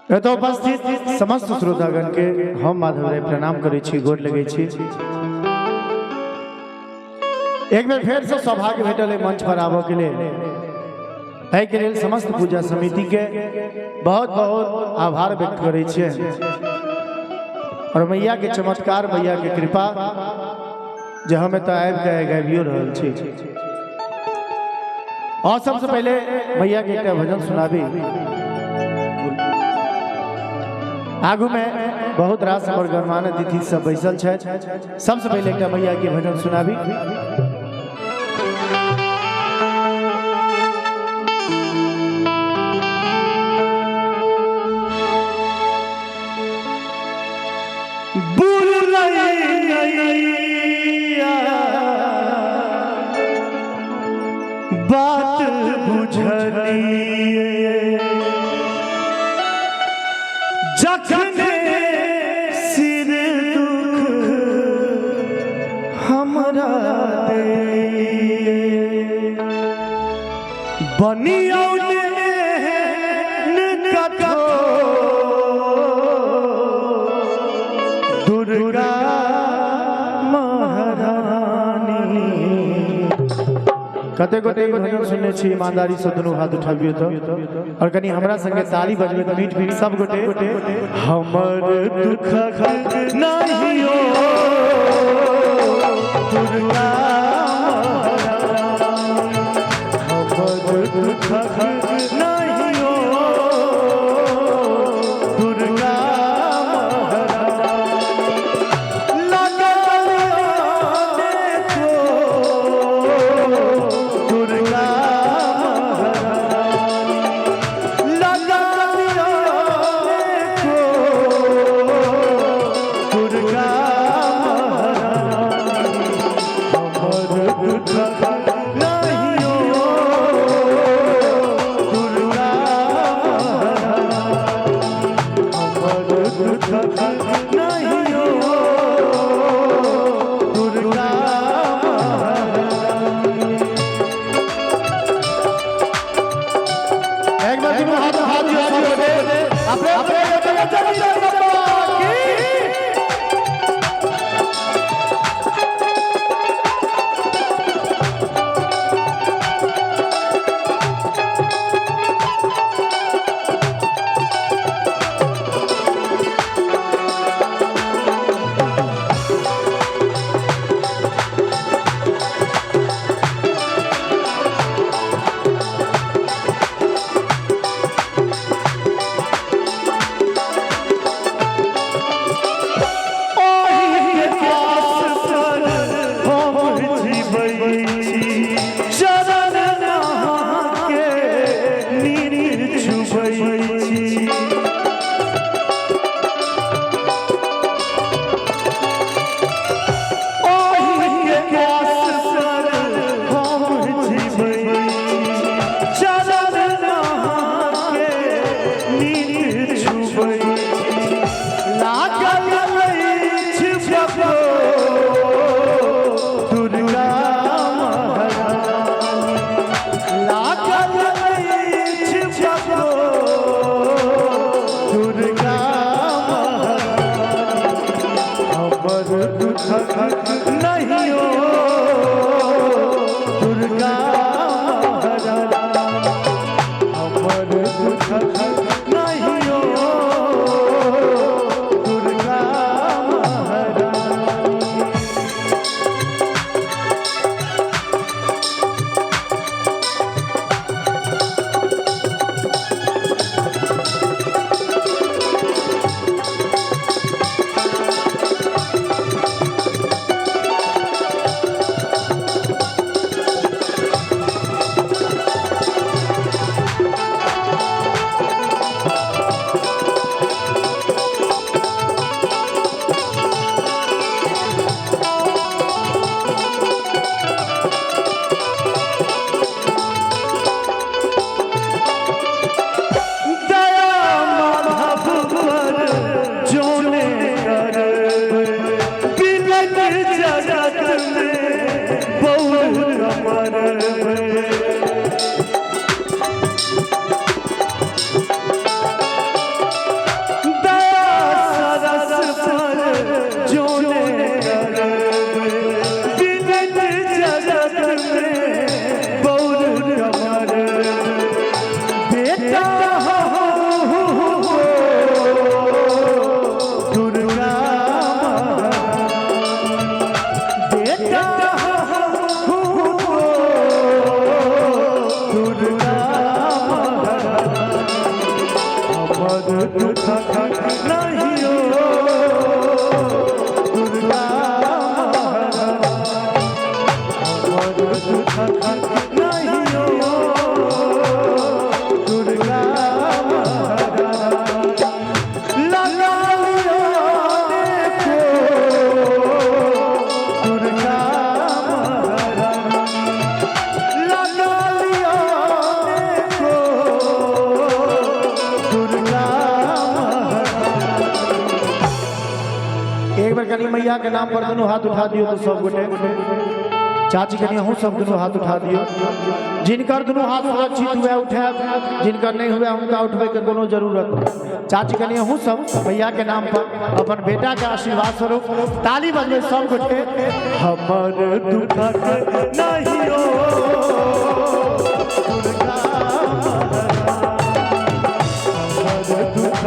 एतऽ उपस्थित समस्त श्रोतागण के हम माधव राय प्रणाम करै छी, गोर लगै छी। एक बेर फेर से सौभाग्य भेटल है मंच पर आबऽ के लेल, एहिके लेल समस्त पूजा समिति के बहुत बहुत आभार व्यक्त करै छियै। और मैया के चमत्कार, मैया के कृपा जे हम एतऽ आबि के गाबियो रहल छी। और सबसे पहले मैया के एकटा भजन सुनाबी। आगू में बहुत रास हमर गणमान्य अतिथि सब बैसल छथि। सबसे पहले एकटा मैया के भजन सुनाबी। बात बुझलिए जखने सिर दुख हमरा देलिए, बनियौ दुर्गा महारानी। कते गोटे भजन सुनने छी ईमानदारी से दुनू हाथ उठाबियो तो, और कनी हमरा संगे ताली बजबे तो मीठ मीठ सब गोटे। हमर दुख नहीं दुर्गा, हमर दुख नहीं दुर्गा, दुर्गा दुर्गा, हमर दुख नहीं दुर्गा, हमर दुख नहीं दुर्गा। एक बार दोनों हाथ उठा दियो सब गोटे। अपने अपने नहीं दुर्गा, हमर दुख नहीं दुर्गा। हमर दुख नहीं हो दुर्गा महारानी। हमर दुख नहीं हो दुर्गा महारानी। लगा लियो देखो दुर्गा महारानी। लगा लियो देखो दुर्गा महारानी। एक बार कनी मैया के नाम पर दोनों हाथ उठा दियो तो सब गोटे। चाची कनी अहूँ सब दोनों हाथ उठा दियो। जिनकर दोनों हाथ सुरक्षित हुए उठाए, जिनकर नहीं हुए उनका उठबे के कोनो जरूरत नहीं। चाची कनी अहूँ सब भैया के नाम पर अपन बेटा के आशीर्वाद स्वरूप ताली बजबे सब गोटे। हमर दुख नहीं हो दुर्गा महारानी। हमर दुख